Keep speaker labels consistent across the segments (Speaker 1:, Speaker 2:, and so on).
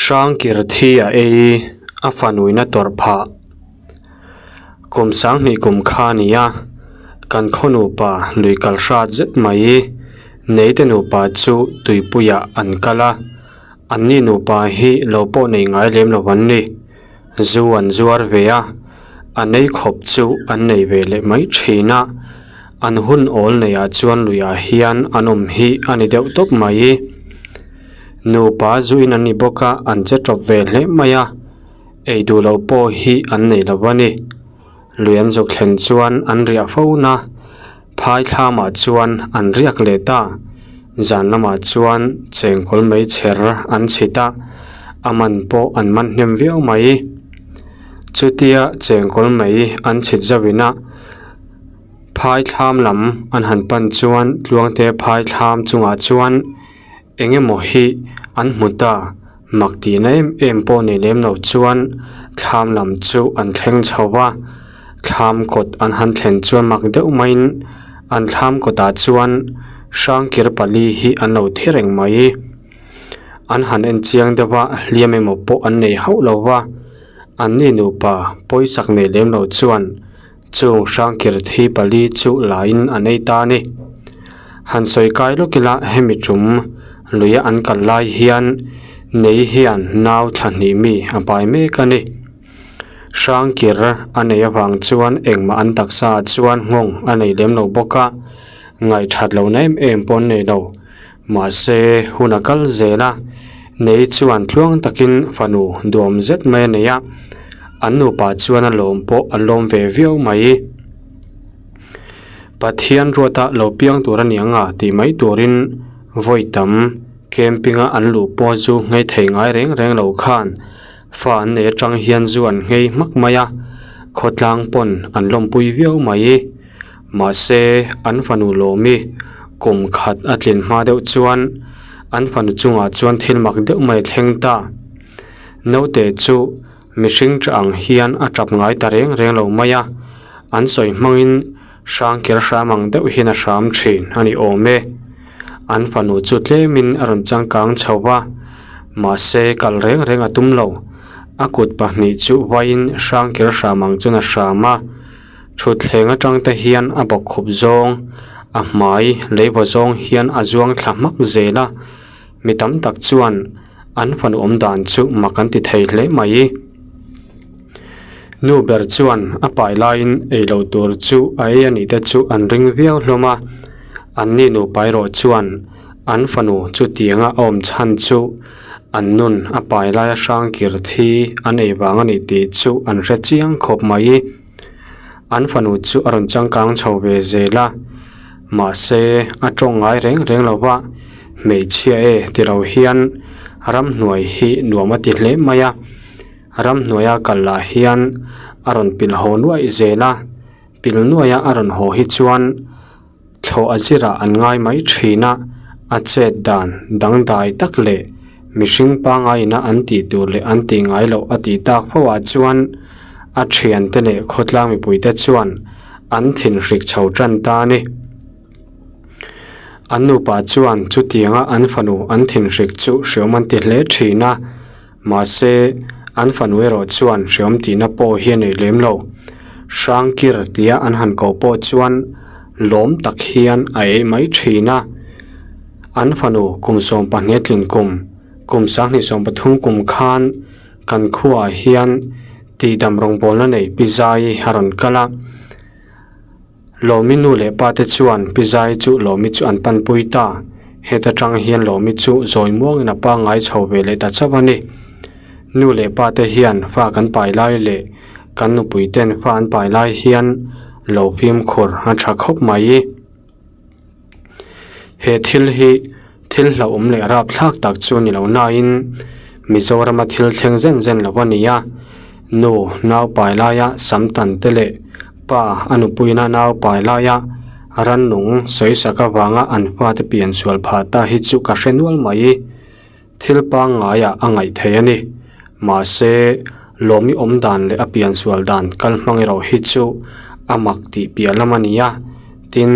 Speaker 1: Hrangkir thi a ei a fanuina tawrh phah. Kum sanghnih kum kha a ni a, kan khaw nupa lui kal hrat zet mai neite nupa chu tuipuiah an kal a, anni nupa hi lo pawh nei ngai lem lo an ni. Zu an zuar ve a, a nei khawp chu an nei ve leh mai thin a, an hun awl neiah chuan luiah hian an awm hi a ni deuh tawp mai. Nupa zuin an ni bawk a, an che tawp ve hle mai a, ei duh loh pawh hi an nei lo a ni. Lui an zuk thlen chuan an riah fo na, phai thlamah chuan an riak leh ta. Zan lamah chuan chengkawl mai chher an chhit a, a man pawh an man hnem viau mai. Chutia chengkawl mai an chhit zauhin a, phai thlam lam an han pan chuan Tluangte phai thlam chungah chuan, Eng emaw hi an hmu ta, mak tihna em em pawh nei lem lo chuan thlam lam chu an thleng chho va, thlam kawt an han thlen chuan mak deuh maiin an thlam kawtah chuan hrangkir pali hi an lo thi reng mai. An han en chiang deuh a, hliam emaw pawh an nei hauh lo va, anni nupa pawisak nei lem lo chuan Chung hrangkir thi pali chu laiin an ei ta a ni. Han sawi kai lawk ila hemi tum luia an kal lai hian nei hian nau thla hnih mi a pai mek a ni. Hrangkir a nei avang chuan engmah an taksa ah chuan nghawng a nei lem lo bawk a, ngaihthat lohna em em pawh an nei lo. Mahse hun a kal zel a, nei chuan tluang takin fanu duam zet mai a nei a, an nupa chuan a lawm pawh an lawm ve viau mai. Pathian ruata lo piang tur a ni ang a tih mai turin vawi tam camping a an luh pawh chu nghei thei ngai reng reng lo khan fa an nei atang hian zu an nghei hmak mai a, khawtlang pawn an lawmpui viau mai. Mahse, an fanu lawmi kum khat a tlin hma deuh chuan an fanu chungah chuan thil mak deuh mai a thleng ta. Naute chu mihring tah ang hian a tap ngai ta reng reng lo mai a, an sawi hmangin hrangkir hram ang deuh hian a hram thin a ni awm e. An fanu chu tlemin a rawn changkang chho va, mahse kal reng reng a tum lo. A kut pahnih chu vaiin hrangkir hram ang chuan a hram a. Thutthleng atang te hian a bawkkhup zawng a hmai leibaw zawng hian a zuang thla hmak zel a mi tam tak chuan an fanu awm dan chu mak an ti thei hle mai. Nu ber chuan a pai laiin ei loh tur chu a ei a nih te chu an ring viau hlawm a anni nupa erawh chuan an fanu chutianga a awm chhan chu an nun a pai laia hrang kir thi an ei vang a ni tih chu an hre chiang khawp mai. An fanu chu a rawn changkang chho ve zel a, mahse a tawng ngai reng reng lo va, hmeichhia e ti lo hian ramhnuai hi nuam a ti hle mai a, ramhnuaia kal lah hian a rawn pilh haw nuaih zel a, pilh nuaia a rawn haw hi chuan Thlawh a zirah an ngai mai thin a, a chet dan dangdai tak leh mihring pangaina an tih tur leh an tih ngai loh a tih tak fo ah chuan a thiante leh khawtlang mipuite chuan an thinhrik chho tan ta a ni. An nupa chuan chutianga an fanu an thinhrik chu hreawm an ti hle thin a. Mahse, an fanu erawh chuan hreawm tihna pawh hi a nei lem lo. Hrangkir tia an han koh pawh chuan lawm tak hian a ei mai thin a. An fanu kum 12 tlin kum, kum 2023 kum khan kan khuaah hian tihdam rawngbawlna nei Pi Zai a rawn kal a. Lawmi nu leh pa te chuan Pi Zai chu Lawmi chu an panpui ta. Heta tang hian Lawmi chu zawi muangin a pangngai chho ve leh ta chauh a ni. Nu leh pa te hian fa kan pai lai leh kan nupui ten fa an pai lai hian lo fimkhur a tha khawp mai. He thil hi thil hlauhawm leh rapthlak tak chu ni lo nain Mizorama thil thleng zen zen lo a ni a, nu nau pai laia sam tan te leh pa a nupuina nau pai laia rannung sawisak avanga an fate pian sual phah ta hi chu ka hre nual mai. Thil pangngaiah a ngaih theih a ni. Mahse, lawmi awm dan leh a pian sual dan kal hmang erawh hi chu a mak tih piah lam a ni a. Tin,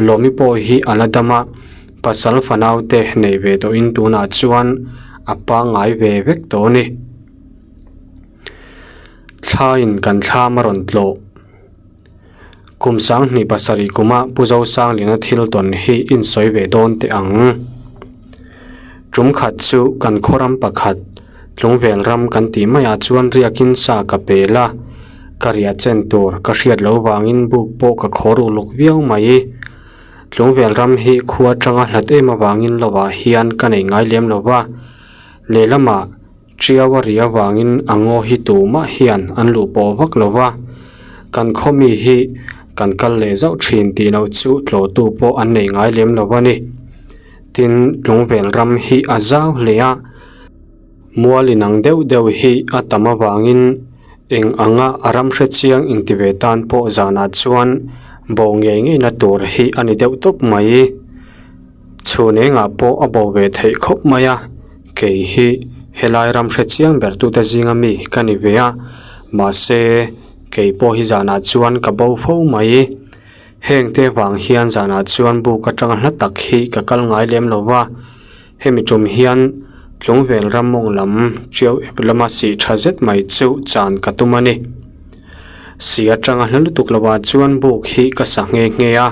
Speaker 1: lawmi pawh hi a la dam a, pasal fanau te nei ve tawhin tunah chuan a pangngai ve vek tawh a ni. Thlaiin kan thlam a rawn tlawh. Kum 27 kuma Pu Zosangliana thil tawn hi insawi ve dawn teh ang. Tum khat chu kan khaw ram pakhat Tlungvel ram kan tih maiah chuan riakin sa ka pel a, ka riah chen tur ka hriat loh vangin buk pawh ka khawr uluk viau mai. Tlungvel ram hi khua atanga hlat em avangin lovah hian ka nei ngai lem lo va, lehlamah Ṭiau a ri avangin a ngaw hi tumah hian an luh pawh vak lo va, kan khaw mi hi kan kal leh zauh ṭhin tih loh chu tlawhtu pawh an nei ngai lem lo a ni. Tin, Tlungvel ram hi a zau hle a, mual inang deuh deuh hi a tam avangin eng anga a ram hre chiang inti ve tan pawh zanah chuan bo ngei ngeina tur hi a ni deuh tawp mai. Chhun engah pawh a bo ve theih khawp mai a, kei hi helai ram hre chiang ber tute zinga mi ka ni ve a, mahse kei pawh hi zanah chuan ka bo fo mai. Heng te vang hian zanah chuan buk atanga hla tak hi ka kal ngai lem lo va, hemi tum hian Tlungvel ram mawng lam Tiau ep lama sih tha zet mai chu chan ka tum a ni. Si atanga hla lutuk lovah chuan buk hi ka sa nghe nghe a.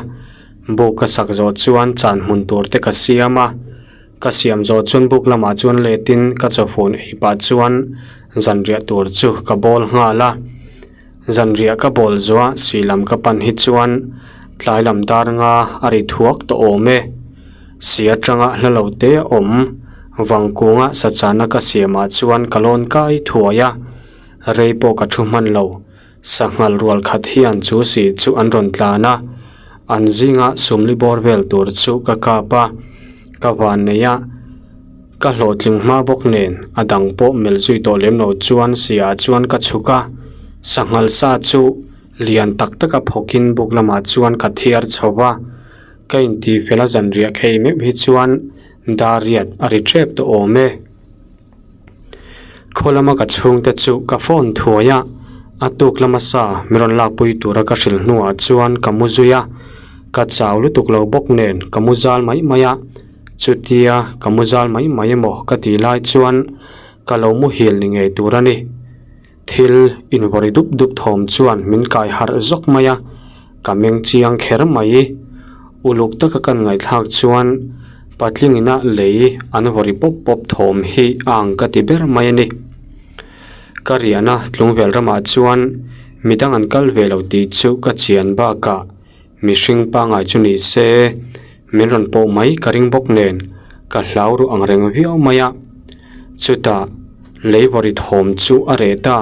Speaker 1: Buk ka sak zawh chuan chan hmun tur te ka siam a, ka siam zawh chuan buk lamah chuan letin ka chawfun ei pah chuan zanriah tur chu ka bawl nghal a. Zanriah ka bawl zuah si lam ka pan hi chuan tlai lam dar nga a ri thuak tawh awm e. Si atanga hla lo te a awm, vangkunga sachana ka siamah chuan ka lawn kai thuai a, rei pawh ka thu hman lo. Sanghal rual khat hian chu si chu an rawn tlan a, an zinga sumli bawr vel tur chu ka kap a, ka van nei a, ka hlawhtling hma bawk nen a dang pawh melh zui tawh lem lo chuan siah chuan ka chhuk a, sanghal sa chu lian tak taka phawkin buk lamah chuan ka thiar chho va, ka intihfel a zanriah ka ei meuh hi chuan dar riat a ri tep tawh awm e. Khaw lama ka chhungte chu ka phone thuai a, a tuk lama sa min rawn lakpui tura ka hrilh hnuah chuan ka mu zui a, ka chau lutuk lo bawk nen ka mu zal mai mai a, chutia ka mu zal mai mai emaw ka tih lai chuan ka lo muhil ni ngei tur a ni. Thil invawri dup dup thawm chuan min kai harh zawk mai a, ka meng chiang kher mai. Uluk taka kan ngaihthlak chuan patling ina lei an vawri pawp pawp thawm hi a ang ka ti ber mai a ni. Ka riahna tlungvel ramah chuan midang an kal ve lo tih chu ka chian bakah Mihring pangai chu ni se, min rawn pawh mai ka ring bawk nen, ka hlau ruh ang reng viau mai a. Chutah, leivawri thawm chu a reh ta,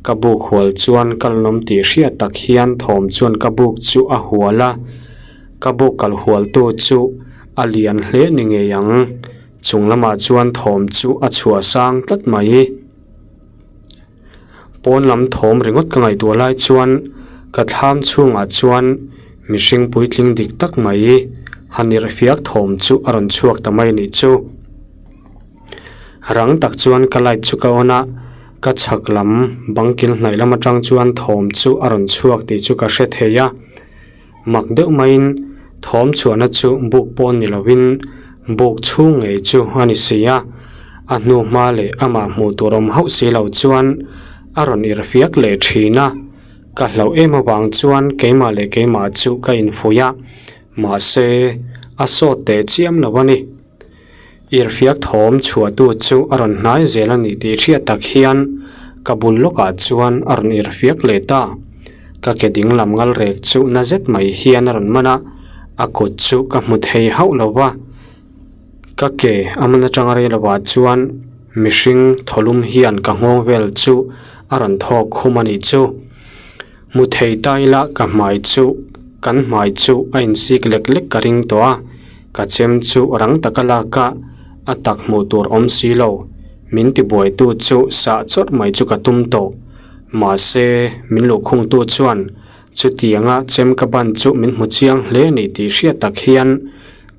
Speaker 1: ka buk hual chuan ka lawm tih hriat tak hian thawm chuan ka buk chu a hual a, ka buk kal hualtu chu a lian hle ni ngei ang, chung lamah chuan thawm chu a chhuah sang tlat mai. Pawn lam thawm ringawt ka ngaihtuah lai chuan ka thlam chhungah chuan mihring puitling dik tak mai han irhfiak thawm chu a rawn chhuak ta mai anih chu. Rang tak chuan ka light chu ka on a, ka chhak lam bang kil hnaih lam atang chuan thawm chu a rawn chhuak tih chu ka hre thei a. Mak deuh maiin thawm chhuahna chu buk pawh ni lovin buk chhung ngei chu a ni si a, a hnu hma leh amah hmuh tur awm hauh si lo chuan a rawn irhfiak leh thin a, ka hlauh em avang chuan keimah leh keimah chu ka infuih a, mahse a sawt teh chiam lo a ni. Irhfiak thawm chhuahtu chu a rawn hnai zel a ni tih hriat tak hian ka bul lawkah chuan a rawn irhfiak leh ta. Ka ke ding lam ngal rek chu na zet mai hian a rawn man a, a kut chu ka hmu thei hauh lo va. Ka ke a man atanga rei lovah chuan mihring thawlum hian ka nghawng vel chu a rawn thawk khum a nih chu. Hmu thei ta ila ka hmai chu kan hmai chu a insik lek lek ka ring tawh a, ka chem chu rang taka lak a, a tak hmuh tur awm si lo. Min tibuaitu chu sah chawrh mai chu ka tum tawh. Mahse, min luhkhungtu chuan chutianga chem ka ban chu min hmu chiang hle a ni tih hriat tak hian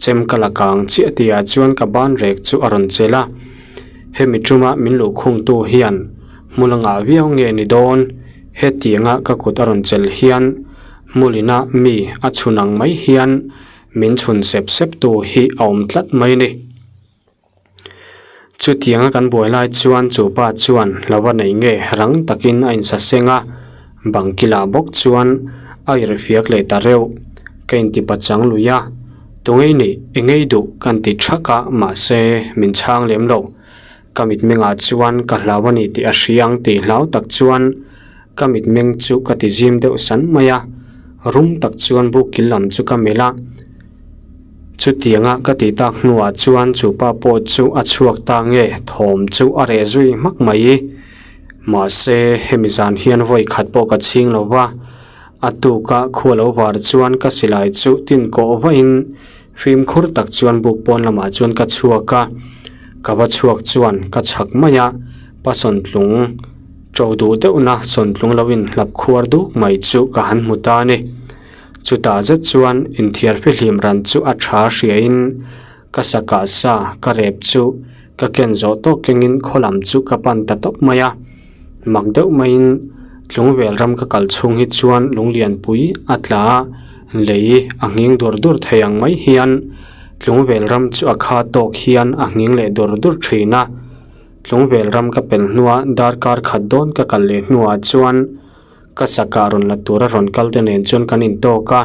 Speaker 1: chem ka la kang chiah tihah chuan ka ban rek chu a rawn chelh a. Hemi tuma min luhkhungtu hian hmul a ngah viau nge ni dawn? Hetianga ka kut a rawn chelh hian hmulina mi a chhun ang mai hian min chhun sep sep tu hi a awm tlat mai a ni. Chutianga kan buai lai chuan chu pa chuan hlauh a nei nge rang takin a insaseng a, bang kilah bawk chuan a irhfiak leh ta reuh. Ka intipachang lui a, Tungei nih i ngei duh kan ti thak a, mahse min chhang lem lo. Ka mitmengah chuan ka hlau a ni tih a hria ang tih hlau tak chuan ka mitmeng chu ka ti zim deuh san mai a, rum tak chuan buk kil lam chu ka melh a. Chutianga ka tih tak hnuah chuan chu pa pawh chu a chhuak ta nge thawm chu a reh zui hmak mai. Mahse hemi zan hian vawi khat pawh ka chhing lo va, a tuka khua lo var chuan ka silai chu tin kawh vahin Fimkhur tak chuan buk pawn lamah chuan ka chhuak a, ka va chhuak chuan ka chhak mai a, pa sawntlung to duh deuhna sawntlung lo inhlap khuar duk mai chu ka han hmu ta a ni. Chutah zet chuan inthiar fihlim ran chu a tha hriain ka sakah sa ka rep chu ka ken zawh tawk kengin khaw lam chu ka pan ta tawp mai a. Mak deuh maiin Tlungvel ram ka kal chhung hi chuan Lunglianpui a tla a, lei a nghing dur dur thei ang mai hian Tlungvel ram chu a kha tawk hian a nghing leh dur dur thin a. Tlungvel ram ka pel hnua darkar khat dawn ka kal leh hnuah chuan ka sakah rawn la tura rawn kal te nen chuan kan intawk a,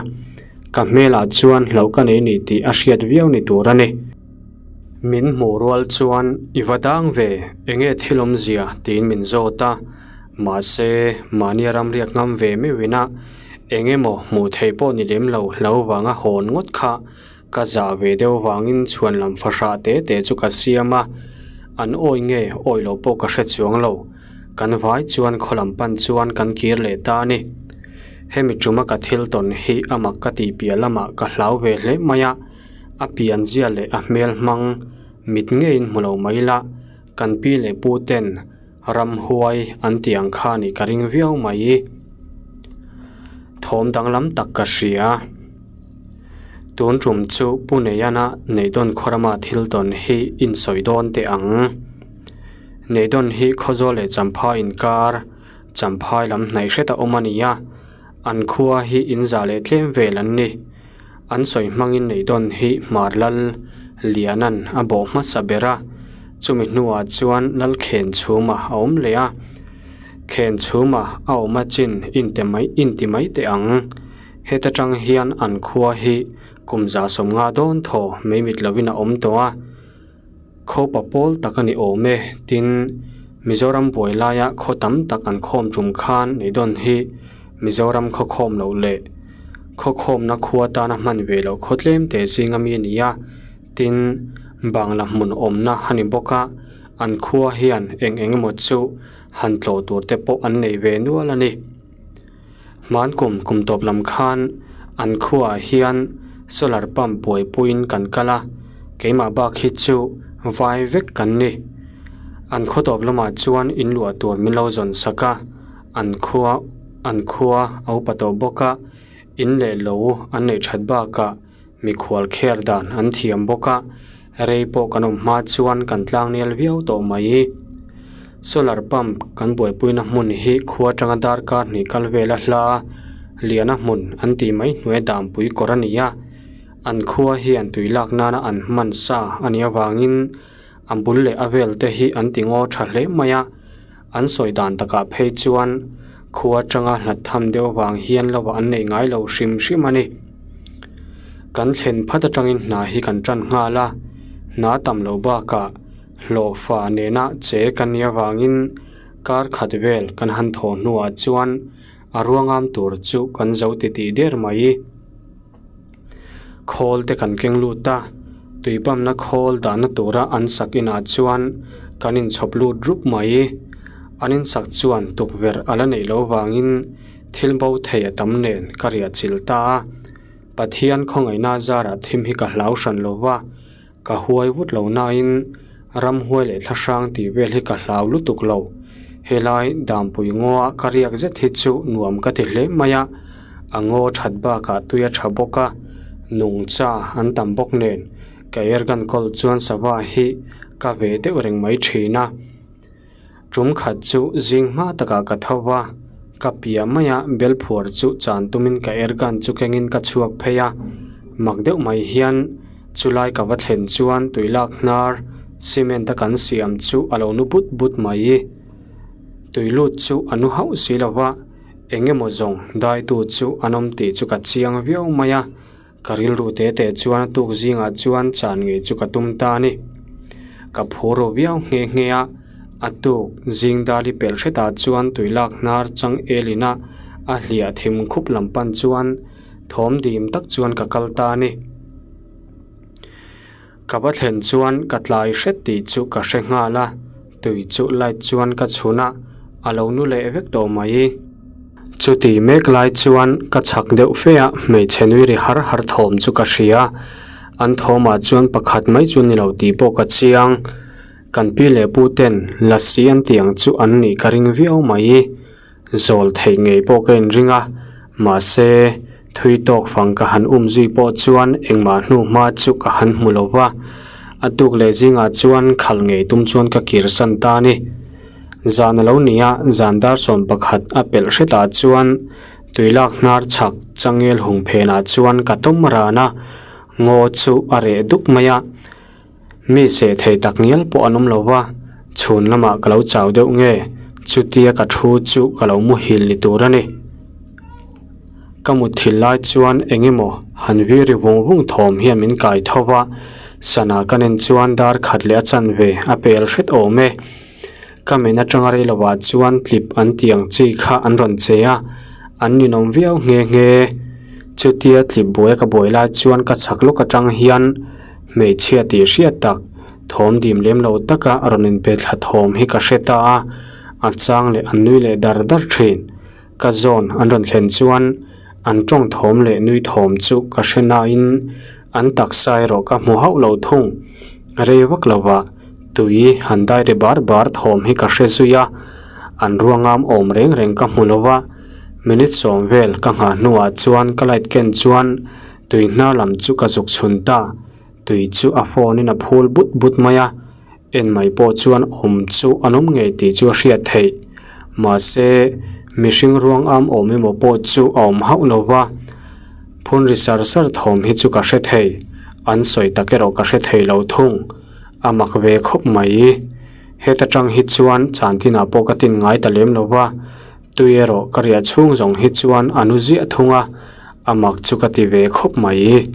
Speaker 1: ka hmelah chuan hlauh ka nei ni tih a hriat viau ni tur a ni. Min hmuh rual chuan i va dang ve, enge thil awmzia tiin min zawt a, mahse mahnia ramriak ngam ve meuhin a, eng emaw hmuh theih pawh ni lem lo hlo vanga hawn ngawt kha ka zah ve deuh vangin chhuan lam fahrah te te chu ka siam a, an awi nge awi loh pawh ka hre chuang lo, kan vai chuan khaw lam pan chuan kan kir leh ta a ni. Hemi tuma ka thil tawn hi a mak ka tih piah lamah ka hlau ve hle mai a. A pianzia leh a hmel hmang mit ngeiin hmu lo mai la, kan pi leh pu ten ramhuai an tih ang kha nih ka ring viau mai. Thawm danglam tak ka hria. Tun tum chu Pu Neiana Neihdawn khawrama thil tawn hi insawi dawn teh ang. Neihdawn hi Khawzawl leh Champhai inkar Champhai lam hnaih hret a awm a ni a, an khua hi inzah leh tlem vel an ni. An sawi hmangin Neihdawn hi Hmar Lal Lianan a bawh hmasa ber a, chumi hnuah chuan Lal Khenchhuma a awm leh a. Khenchhuma a awm a chin inte mai inti mai teh ang. Heta tang hian an khua hi kum 150 dawn thaw mai mit lovin a awm tawh a. Khawpa pawl tak a ni awm e, tin, Mizoram buai laia khaw tam tak an khawm tum khan Neihdawn hi Mizoram khaw khawm loh leh khaw khawmna khua tana hman ve loh khaw tlem te zinga mi a ni a, tin, Bangla hmun awmna a ni bawk a, an khua hian eng eng emaw chu han tlawh tur te pawh an nei ve nual a ni. Hmankum kum tawp lam khan an khuaah hian solar pump buaipuiin kan kal a, keimah bak hi chu vai vek kan ni. An khaw tawp lamah chuan in luah tur min lo zawn sak a, an khua an khua a upa tawh bawk a, in leh lo an neih that bakah Mikhual kher dan an thiam bawk a, rei pawh kan awm hma chuan kan tlangnel viau tawh mai. Solar pump kan buaipuina hmun hi khua atanga darkar hnih kal vela hla liana hmun an tih mai hnuai dampui kawr a ni a, an khua hian tui lak nana an hman sa a nih avangin a bul leh a vel te hi an ti ngaw tha hle mai a, an sawi dan takah phei chuan khua atanga hlat tham deuh avang hian lo ah an neih ngai lo hrim hrim a ni. Kan thlen phat atangin hna hi kan tan nghal a, hna tam loh bakah hlawhfa nena che kan nih avangin kar khat vel kan han thawh hnuah chuan a ruangam tur chu kan zo titih der mai. Khawl te kan keng lut a, tui pump-na khawl dahna tura an sak inah chuan kan inchhawp lut rup mai. An insak chuan tukverh a la neih loh vangin thil bo thei a tam nen ka riah chilh ta a. Pathian khawngaihna zarah thim hi ka hlau hran lo va. Ka huai vut lo nain ramhuai leh thlahrang tih vel hi ka hlau lutuk lo. Helai Dampui ngaw ka riak zet hi chu nuam ka ti hle mai a, a ngaw that bakah tui a tha bawk a, nungcha an tam bawk nen ka airgun kawl chuan sava hi ka ve deuh reng mai thin a. Tum khat chu zing hma takah ka tho va, ka piah maia bel phuar chu chan tumin ka airgun chu kengin ka chhuak phei a, mak deuh mai hian chulai ka va thlen chuan tui lak hnar. Cement a kan siam chu a lo nu but but mai. Tui lut chu a nu hauh si lo va, eng emaw zawng daitu chu an awm tih chu ka chiang viau mai a. Ka rilru te te chuan a tuk zingah chuan chan ngei chu ka tum ta a ni. Ka phur ru viau nghe nghe a, a tuk zing dali pelh hretah chuan tui lak hnar chang elin a a hliah thim khup lam pan chuan thawm dim tak chuan ka kal ta a ni. Ka va thlen chuan ka tlai hret tih chu ka hre nghal a, tui chu light chuan ka chhun a, a lo nu leh vek tawh mai. Chuti mek lai chuan ka chhak deuh fe a, hmeichhe nui ri har har thawm chu ka hria. An thawmah chuan pakhat mai chu ni lo tih pawh ka chiang. Kan pi leh pu ten lasi an tih ang chu an nih ka ring viau mai. Zawl theih ngei pawh ka inring a, mahse, thui tawk fang ka han um zui pawh chuan engmah hnu hma chu ka han hmu lo va, a tuk leh zingah chuan khal ngei tum chuan ka kirsan ta a ni. Zan a lo ni a, zan dar 11 a pelh hretah chuan tuilak hnar chhak changel hung phenah chuan ka tawm ran a, ngaw chu a reh duk mai a. Mi seh thei tak ngial pawh an awm lo va, chhun lamah ka lo chau deuh nge, chutia ka thu chu ka lo muhil ni tur a ni. Ka mutthil lai chuan eng emaw han vir ri vung vung thawm hian min kai tho va, sana ka nen chuan dar khat leh a chanve a pel hret awm e. Ka men atanga rei lovah chuan tlip an tih ang chi kha an rawn che a, an ninawm viau nghe nghe. Chutia tlip buai ka buai lai chuan ka chhak lawk atang hian hmeichhia tih hriat tak, thawm dim lem lo taka a rawn inpe thla thawm hi ka hre ta a, a chang leh an nui leh dar dar thin. Ka zawn an rawn thlen chuan an tawng thawm leh nui thawm chu ka hre nain an taksa erawh ka hmu hauh lo thung. Rei vak lovah tui han dai ri bar bar thawm hi ka hre zui a, an ruangam awm reng reng ka hmu lo va. Minute sawm vel ka nghah hnuah chuan ka light ken chuan tui hnar lam chu ka zuk chhun ta. Tui chu a phone in a phul but but mai a. En mai pawh chuan awm chu an awm ngei tih chu a hriat theih. Mahse, mihring ruang am awm emaw pawh chu a awm hauh lo va. Phun ri sar sar thawm hi chu ka hre thei. An sawi tak erawh ka hre thei lo thung. A mak ve khawp mai. Heta tang hi chuan chantinah pawh ka tin ngai ta lem lo va. Tui erawh ka riah chhung zawng hi chuan a nu ziah thung a, a mak chu ka ti ve khawp mai.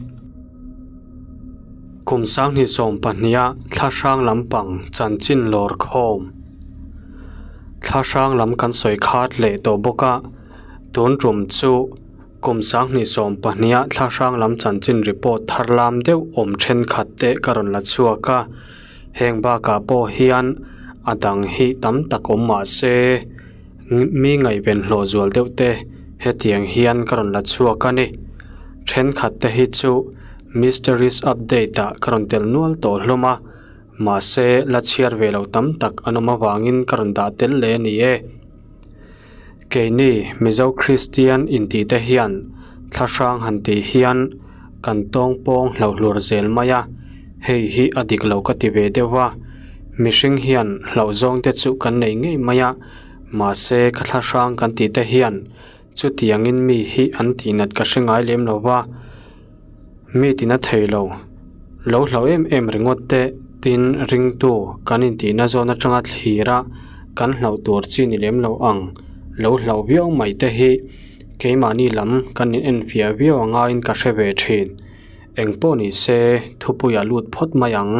Speaker 1: Kum 2020 a thla hrang lampang chanchin lawr khawm. Thla hrang lam kan sawi khat leh tawh bawk a, tun tum chu kum 2020 a thla hrang lam chanchin report thar lam deuh awm thenkhat te ka rawn la chhuak a, heng bakah pawh hian a dang hi tam tak awm mah se mi ngaihven hlawh zual deuh te hetiang hian ka rawn la chhuak a ni. Thenkhat te hi chu Mysteries Update ah ka rawn tel nual tawh hlawm a, mahse la chhiar ve lo tam tak an awm avangin ka rawn dah tel leh a ni e. Keini Mizo Kristian intih te hian thlahrang han tih hian kan tawng pawng hlauhlur zel mai a, hei hi a dik lo ka ti ve deuh a, mihring hian hlauh zawng te chu kan nei ngei mai a, mahse ka thlahrang kan tih te hian chutiangin mi hi an tihnat ka hre ngai lem lo va. Mi tina thei lo, lo hlau em em ringawt te tin ringtu kan intihna zawn atanga thlir a kan hlauh tur chi ni lem lo ang, lo hlauh viau mai te hi keimahni lam kan in enfiah viau a ngaiin ka hre ve thin. Engpawh ni se thupuiah lut phawt mai ang.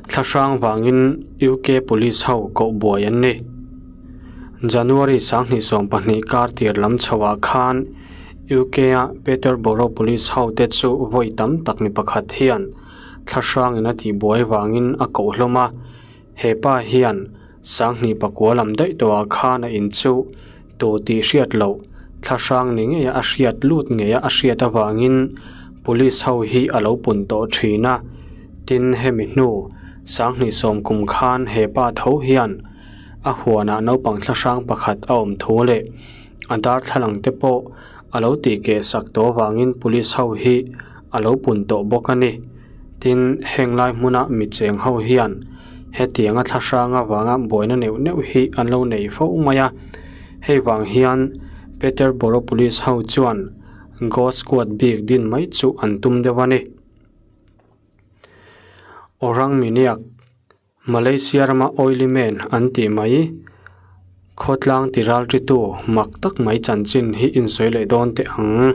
Speaker 1: Thlahrang vangin UK Police ho koh buai an ni. January 2022 kar tir lam chhoah khan UK-a Peterborough Police ho te chu vawi tam tak mi pakhat hian thlahrangin a tihbuai vangin a koh hlawm a. He pa hian 2009 lam daih tawhah khan a in chu tu tih hriat loh thlahrang ni ngeia a hriat lut ngeia a hriat avangin police ho hi a lo pun tawh thin a. Tin, hemi hnu 2010 kum khan he pa tho hian a huanah naupang thlahrang pakhat a awm thu leh a darthlalang te pawh a lo tih keh sak tawh avangin police ho hi a lo pun tawh bawk a ni. Tin, heng lai hmuna mi cheng ho hian hetianga thlahrang avanga buaina neuh neuh hi an lo nei fo mai a. Hei vang hian Peterborough Police ho chuan Ghost Squad bik din mai chu an tum deuh a ni. Orang Miniak, Malaysia rama Oily Man an tih mai, khawtlang ti ralṭitu mak tak mai chanchin hi insawi leh dawn teh ang.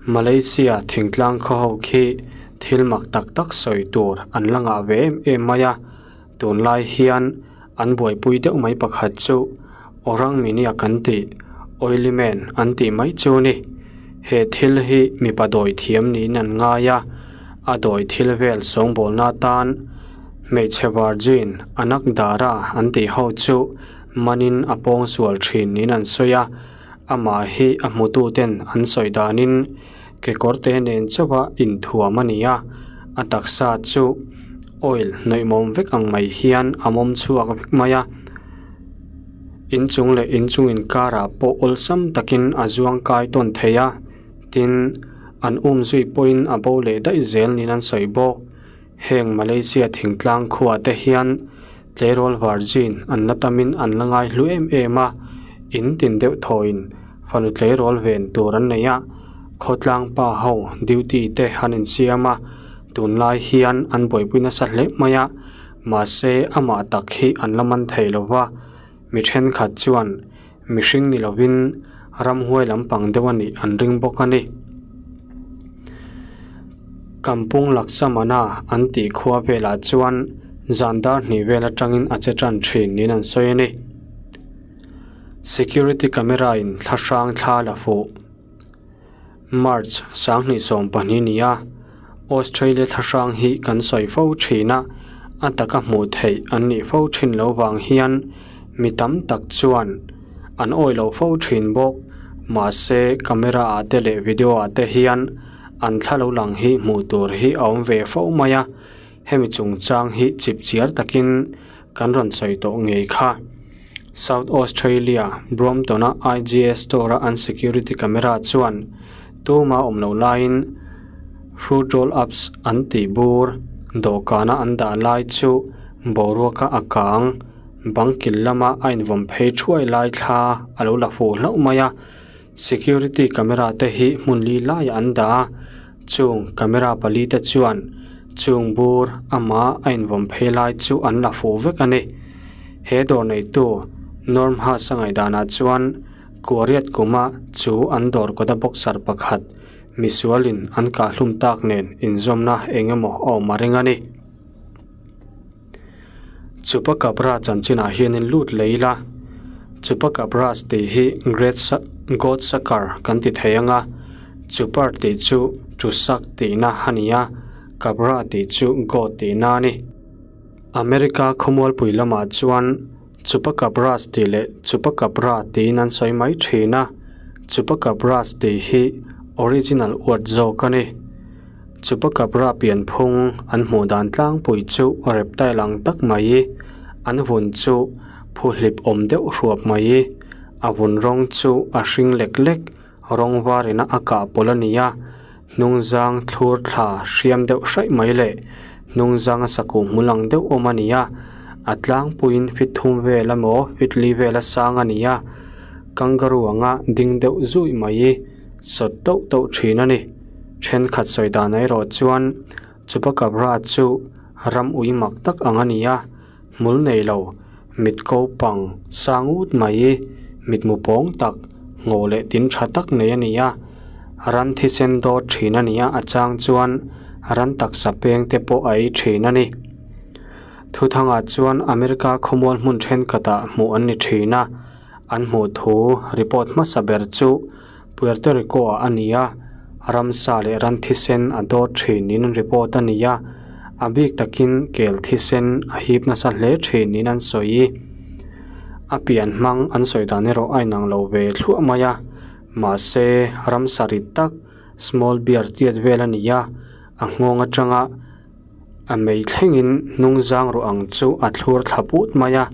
Speaker 1: Malaysia thingtlang khaw ho khi thil mak tak tak sawi tur an la ngah ve em em mai a, tunlai hian an buaipui deuh mai pakhat chu Orang Miniak an tih, Oily Man an tih mai chu ni. He thil hi mipa dawi thiam niin an ngai a, a dawi thil vel sawngbawlna atan hmeichhe virgin anak dara an tih ho chu manin a pawng sual thin niin an sawi a, amah hi a hmututen an sawi danin kekawrte nen chauha inthuam a ni a, a taksa chu oil hnawihmawm vek ang mai hian a mawm chhuak vek mai a. Inchung leh inchung inkarah pawh awlsam takin a zuang kai tawn thei a, tin, an um zui pawhin a bo leh daih zel niin an sawi bawk. Heng Malaysia thingtlang khuah te hian tleirawl virgin an la tamin an la ngai hlu em em a, in tin deuh thawin fanu tleirawl ven tur an nei a, khawtlang pa ho duty te an insiam a, tunlai hian an buaipui nasa hle mai a. Mahse, amah tak hi an la man thei lo va, mi thenkhat chuan mihring ni lovin ramhuai lampang deuh a nih an ring bawk a ni. Kampung Laksamana an tih khua velah chuan zan dar hnih vel atangin a che tan thin niin an sawi a ni. Security camera in thla hrang thla la fuh. March 2022 ni a, Australia thlahrang hi kan sawi fo thin a, a taka hmuh theih an nih fo thin lo vang hian mi tam tak chuan an awih lo fo thin bawk. Mahse, camera ah te leh video ah te hian an thla lo lang hi hmuh tur hi a awm ve fo mai a, hemi chungchang hi chip chiar takin kan rawn sawi tawh ngei kha. South Australia, Brompton-a IGA store-a an security camera chuan tuma awm loh laiin fruit roll ups an tih bur dawhkana an dah lai chu boruaka a kang bang kil lama a invawm phei thuai lai thla a lo la fuh hlauh mai a. Security camera te hi hmun li laiah an dah a, chung camera pali te chuan chung bur amah a invawm phei lai chu an la fuh vek a ni. He dawr neitu Norm Haas a ngaihdanah chuan Kuariat kuma chu an dawr kawta boxer pakhat misualin an kahhlum tak nen inzawmna eng emaw a awm a ring a ni. Chupacabra chanchinah hianin lut leh ila, Chupacabras tih hi Great God Sucker kan ti thei ang a, Chupar tih chu to suck tihna a ni a, Cabra tih chu goat tihna a ni. America khawmualpui lamah chuan Chupacabras tih leh Chupacabra tiin an sawi mai thin a, Chupacabras tih hi original word zawk a ni. Chupacabra pianphung an hmuh dan tlangpui chu reptile ang tak mai, an vun chu phuhlip awm deuh hruap mai, a vun rawng chu a hring lek lek, rawng var ina a kah pawlh a ni a, hnungzang thlur thla hriam deuh hraih mai leh hnungzang a sakuh hmul ang deuh awm a ni a, a tlangpuiin feet thum vel emaw feet li vel a sang a ni a, kangaroo anga ding deuh zuih mai sawt tauh tauh thin a ni. Thenkhat sawi dan erawh chuan Chupacabra chu ram ui mak tak ang a ni a, hmul nei lo, mit ko pang sang ut mai, mitmu pawng tak, ngaw leh tin tha tak nei a ni a, ran thisen dawt thin a ni a, a chang chuan ran taksa peng te pawh a ei thin a ni. Thuthangah chuan America khawmual hmun thenkhatah hmuh an ni thin a, an hmuh thu report hmasa ber chu Puerto Rico ah a ni a, ramsa leh ran thisen a dawt thin niin an report a ni a, a bik takin kel thisen a hip nasa hle thin niin an sawi. A pian hmang an sawi dan erawh a inang lo ve thluah mai a, mahse ramsa rit tak small bear tiat vel a ni a, a nghawng atanga A mei thlengin hnungzang ruah ang chu a thlur thla put mai a.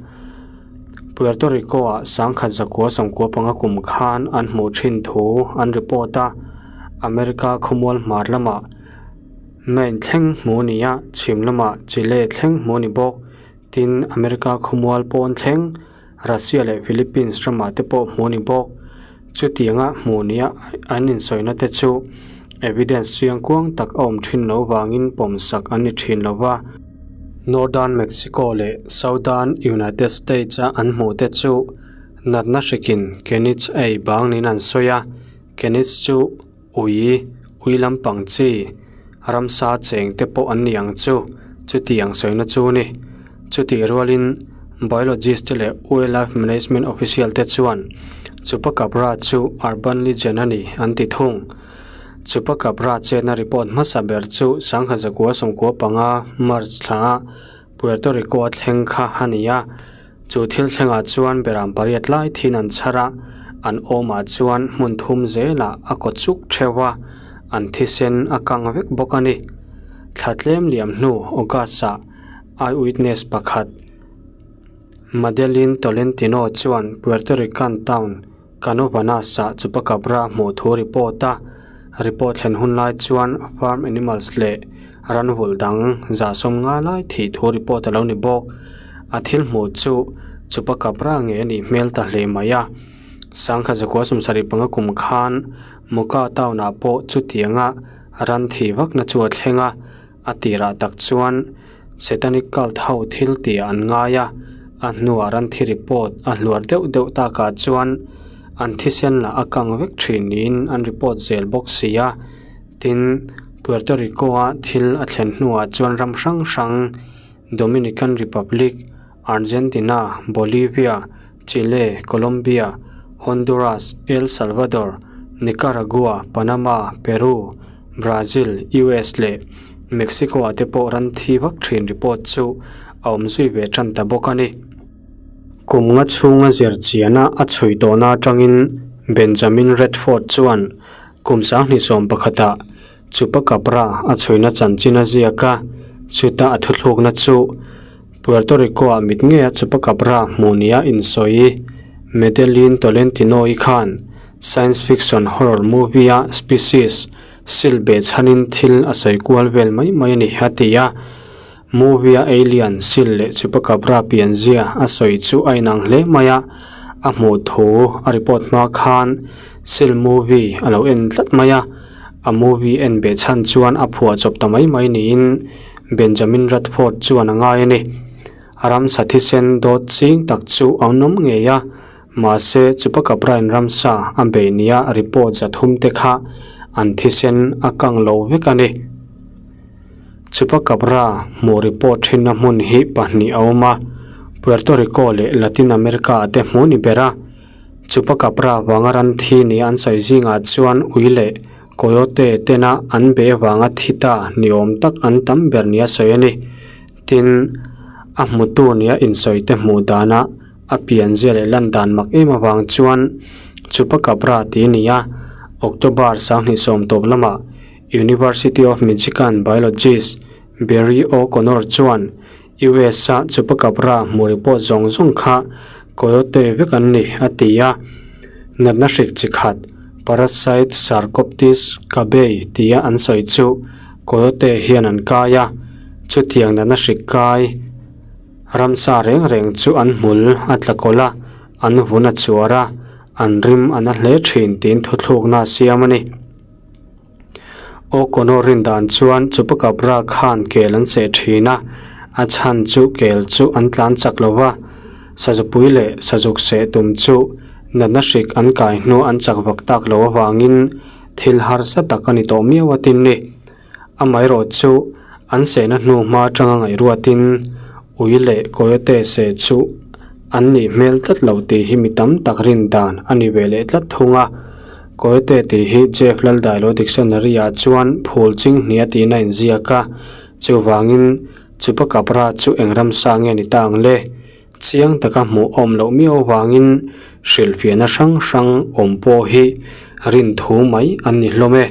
Speaker 1: Puerto Rico ah sangkhat zakua sawmkua panga kum khan an hmuh thin thu an report a, America khawmual hmar lamah Maine thleng hmuh a ni a, chhim lamah Chile thleng hmuh a ni bawk. Tin, America khawmual pawn thleng Russia leh Philippines ramah te pawh hmuh a ni bawk. Chutianga hmuh nia an insawina te chu. Evidence chiang kuang tak a awm thin lo vangin pawmsak an ni thin lo va. Northern Mexico leh Southern United States-a an hmuhte chu natna hrikin Kenids ei bang niin an sawi a, Kenids chu ui, ui lampang chi, ramsa cheng te pawh an ni ang chu, chutiang sawina chu a ni. Chutih rualin biologist te leh wildlife management official te chuan Chupacabra chu urban legend a ni an ti thung. Chupacabra chetna report hmasa ber chu sangha zakua sawmkua panga March thla Puerto Rico a thleng kha a ni a, chu thil thlengah chuan beram pariat lai thin an chhar a, an awmah chuan hmun thum zelah a kaw chuk theuh a, an thisen a kang vek bawk a ni. Thla tlem liam hnu August-ah eyewitness pakhat Madeline Tolentino chuan Puerto Rican town Canovanas-ah Chupacabra hmuh thu report a, report thlen hun lai chuan farm animals leh ranvulh dang zahsawm nga lai thih thu report a lo ni bawk. A thil hmuh chu Chupacabra nge a nih hmel ta hle mai a. Sangha zakua sawmsarih panga kum khan Moka town-ah pawh chutianga ran thih vakna chu a thleng a. A tirah tak chuan Satanic cult ho thil tih an ngai a, a hnuah ran thi report a hluar deuh deuh takah chuan an thisen lah a kang vek thin niin an report zel bawk si a. Tin, Puerto Rico-a thil a thlen hnuah chuan ram hrang hrang Dominican Republic, Argentina, Bolivia, Chile, Colombia, Honduras, El Salvador, Nicaragua, Panama, Peru, Brazil, US leh Mexico ah te pawh ran thi vak thin report chu a awm zui ve tan ta bawk a ni. Kum nga chhunga zir chiana a chhui tawhna atangin Benjamin Redford chuan kum 2021 ah Chupacabra a chhuina chanchin a ziak a, chuta a thuthlukna chu Puerto Rico-ah mit ngeia Chupacabra hmuh nia insawi Medellin Tolentino-i khan science fiction horror movie-a species sil beh chhanin thil a sawi kual vel mai mai a ni, a ti a. Movie-a alien sil leh Chupacabra pianzia a sawi chu a inang hle mai a, a hmuh thu a report hma khan sil movie a lo en tlat mai a, a movie en beh chhan chuan a phuah chawp ta mai mai niin Benjamin Radford chuan a ngai a ni. Ramsa thisen dawt ching tak chu a awm ngei a, mahse Chupacabra-in ramsa a bei nia report zathum te kha an thisen a kang lo vek a ni. Chupacabra hmuh report thinna hmun hi pahnih a awm a, Puerto Rico leh Latin America-ah te hmuh ni ber a. Chupacabra vanga ran thi nia an sawi zingah chuan ui leh coyote tena an be vanga thi ta ni awm tak an tam ber nia sawi a ni. Tin, a hmutu nia insawi te hmuh dana a pianzia leh lan dan mak em avang chuan Chupacabra tih a ni a, October 20 tawp lamah University of Michigan biologist Barry O'Connor chuan US-a Chupacabra hmuh report zawng zawng kha coyote vek an ni a ti a. Natna hrik chi khat parasite Sarcoptes scabiei tia an sawi chu coyote hian an kai a, chutiang natna hrik kai ramsa reng reng chu an hmul a tla kawlh a, an vun a chuar a, an rim a na hle thin tiin thuthlukna a siam a ni. O'Connor rin dan chuan Chupacabra khan kel an seh thin a, a chhan chu kel chu an tlan chak lo va, sazupui leh sazuk seh tum chu natna hrik an kai hnu an chak vak tak lo avangin thil harsa tak a ni tawh miau a tin ni. Amaherawh chu an sehna hnu hma atanga ngaihruatin ui leh coyote seh chu an nih hmel tlat lo tih hi mi tam tak rin dan a ni ve leh tlat thung a. Coyote tih hi Jeff Laldailo dictionary ah chuan phul ching hnia tiin a inziak a, chuvangin Chupacabra chu eng ramsa nge ni ta ang le? Chiang taka hmuh awm loh miau avangin hrilhfiahna hrang hrang awm pawh hi rin thu mai an ni hlawm e.